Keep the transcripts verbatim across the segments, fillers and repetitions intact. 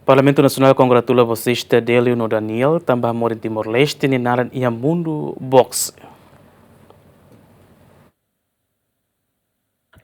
Parlamentu Nasionál kongratula boksista Delio no Daniel tanba hamorin Timor-Leste nia naran iha mundu boxe.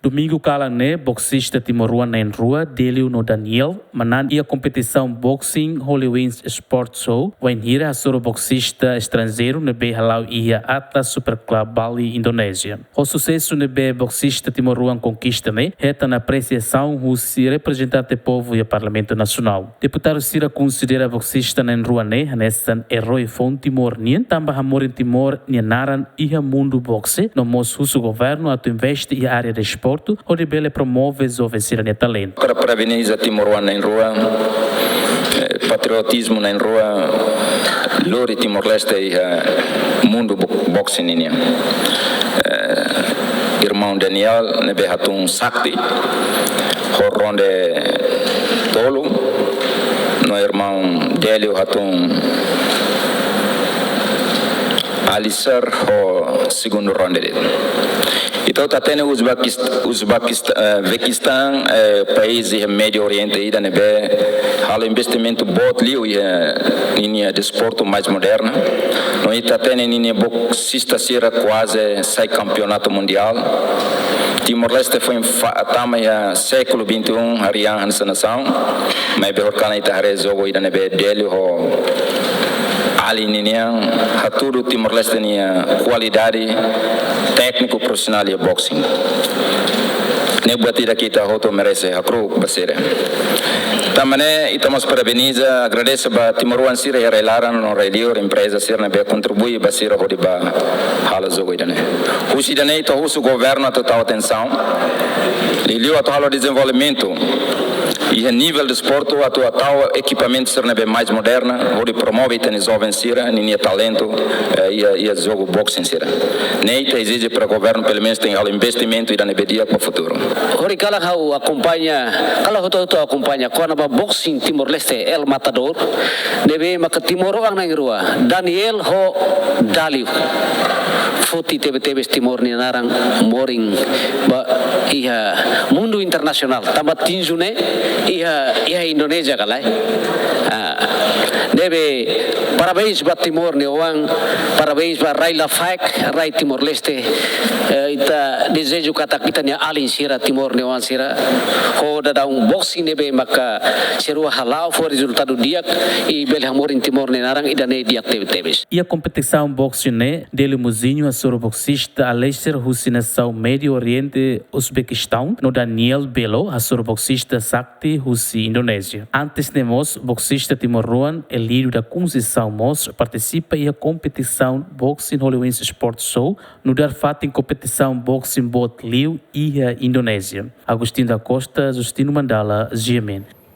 Domingu kalan ne'e, boksista timoroan na'in-rua, Delio no Daniel, manán iha kompetisaun boxing Holy Wings Sport Show, wainhira hasoru boksista estranjeiru ne'ebé hala'o iha Atlas Super Club Bali, Indonézia. Ho susesu ne'ebé boksista timoroan konkista ne'e, hetan apresiasaun husi reprezentante povu iha Parlamentu Nasionál. Deputadu sira konsidera boksista na'in-rua ne'e hanesan erói foun Timor nian, tanba hamorin Timor nia naran iha mundu boxe, no mós husu governu atu investe iha área desportu, hodi bele promove joven sira-nia talentu. Hakarak parabeniza timoroan na'in-rua, eh, patriotizmu na'in-rua, lori Timor-Leste iha mundu bo-, boxe ninian. Eh, irmaun Daniel ne'ebé hatún Sakti ho ronde tolu, no irmaun Delio hatún Alisar ho segundu ronde de'it. Ita atu hatene Uzbekist-, Uzbekist-, eh, Uzbekistan, eh, país iha Médiu Oriente ida ne'ebé halo investimentu boot liu iha ninia desportu mais moderna. No ita hatene ninia boksista sira kuaze sai kampeonatu mundiál. Timor-Leste foin fa-, tama iha século vinte e um, harian hanesan nasaun. Maibé horikalan ita haree jogu ida ne'ebé Delio ho Ali ninian hatudu Timor-Leste nia kualidade tékniku profisionál iha boxing. Ne'e buat ida ke ita hotu merese hakru'uk ba sira. Tanba ne'e, ita mós parabeniza, agradese ba timoroan sira iha rai-laran no rai-liur, empreza sira ne'ebé kontribui ba sira hodi bá halo jogu ida-ne'e. Husi ida-ne'e ita husu governu atu tau atensaun, liuliu atu halo dezenvolvimentu iha nivel desportu, atu tau ekipamentu sira ne'ebé mais moderna, hodi promove ita-nia joven sira ninia talentu, eh, iha, iha jogu boxing sira. Ne'e ita ezije para governu pelumenus tenke halo investimentu ida ne'ebé di'ak ba futuru. Horikalan ha'u akompaña, kalan hotu-hotu akompaña, kona-ba boxing Timor-Leste, El Matador, ne'ebé maka timoroan na'in-rua, Daniel ho Dalio, foti tebe-tebes Timor nia naran morin ba iha mundu internasionál, tanba tinju ne'e iha, iha Indonézia ka lae. Ah, ne'ebé parabéns ba Timor nia oan, parabéns ba rai Lafaek, rai Timor-Leste. Eh, ita dezeja katak ita-nia alin sira, Timor nia oan sira, ho daudaun boxing ne'ebé maka sira rua hala'o fó rezultadu di'ak, i bele hamorin Timor nia naran ida-ne'e di'ak tebe-tebes. Iha kompetisaun boxing ne'e, Delio Muzinho hasoru boksista Alexer husi nasaun Médiu Oriente, Uzbekistaun, no Daniel Belo hasoru boksista Sakti husi Indonézia. Antes ne'e mós, boksista timoroan Elidio da Conceição mós partisipa iha kompetisaun boxing Holy Wings Sport Show, nu'udar fatin kompetisaun boxing boot liu iha Indonézia. Agostinho da Costa, Justino Mandala, G M N.